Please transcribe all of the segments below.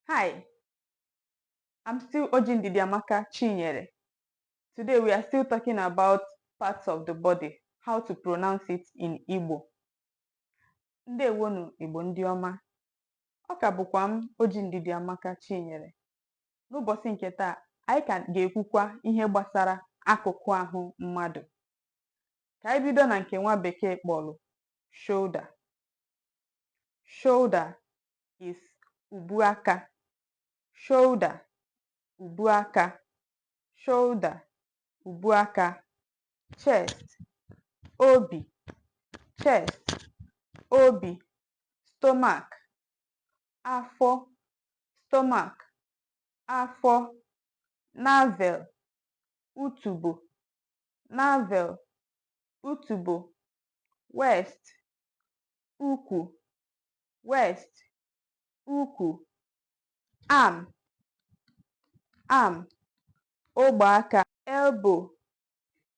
Hi, I'm still Oji Ndidiamaka Chinyere. Today we are still talking about parts of the body, how to pronounce it in Igbo. Ndewonu Igbo ndị ọma. Ọ ka bụkwa m Oji Ndidiamaka Chinyere. N'ụbọchị nke taa, anyị ka ga-ekwukwa ihe gbasara akụkụ ahụ mmadụ. Ka anyị bido na nke nwa bekee kpọrọ shoulder. Shoulder is ubu aka. Shoulder, ubu aka. Shoulder, ubu aka. Chest, obi. Chest, obi. Stomach, afọ. Stomach, afọ. Navel, utubo. Navel, utubo. Waist, ukwu. Waist, ukwu. Arm, arm, ogbe aka. Elbow,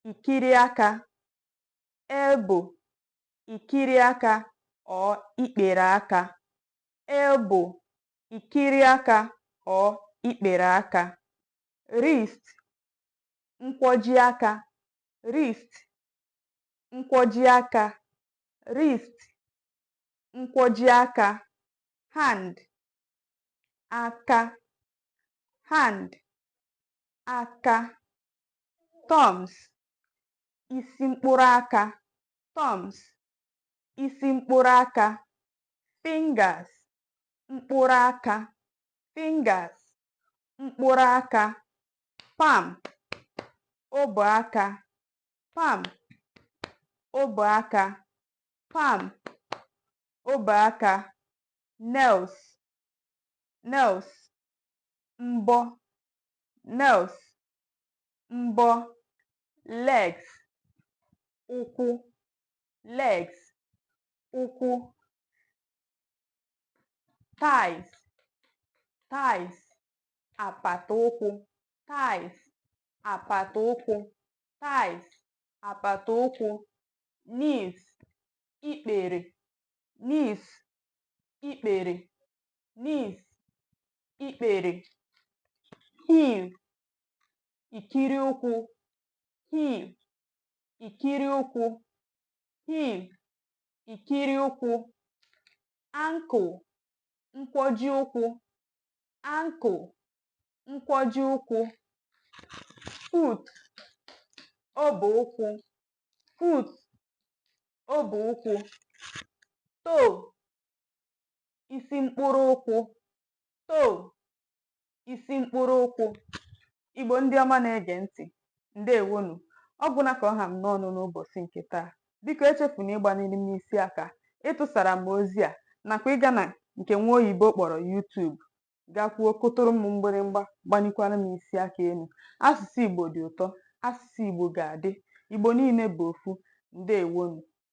ikiri aka. Elbow, ikiri aka or ikpere aka. Elbow, ikiri aka or ikpere aka. Wrist, nkwoji aka. Wrist, nkwoji aka. Wrist, nkwoji aka. Hand, aka. Hand, aka. Thumbs, isi mkpụrụ aka. Thumbs, isi mkpụrụ aka. Fingers, mkpụrụ aka. Fingers, mkpụrụ aka. Palm, ọbụ aka. Palm, ọbụ aka. Palm, ọbụ aka. Nails, nails, mbọ. Nails, mbọ. Legs, ụkwụ. Legs, ụkwụ. Thighs, thighs, apata ụkwụ. Thighs, apata ụkwụ. Thighs, apata ụkwụ. Knees, ikpere. Knees, ikpere. Knees, ikpere. Heel, ikiri ụkwụ. Heel, ikiri ụkwụ. Heel, ikiri ụkwụ. Ankle, nkwoji ụkwụ. Ankle, nkwoji ụkwụ. Foot, ọbụ ụkwụ. Foot, ọbụ ụkwụ. Toe, isi mkpụrụ ụkwụ. Toe, isi mkpụrụ ụkwụ. Igbo ndị ọma na-ege ntị, ndewonu. Ọ gwụna ka ọ ha m n'ọnụ n'ụbọchị nke taa. Biko echefuna ịgbaniri m n'isi aka, ịtụsara m ozi a, nakwa ịga na nke nwa oyibo kpọrọ YouTube gakwuo kụtụrụ m mgbịrịmgba, gbanikwara m isi aka elu. Asụsụ Igbo dị ụtọ, asụsụ Igbo ga-adị. Igbo niile bụ ofu. Ndewonu.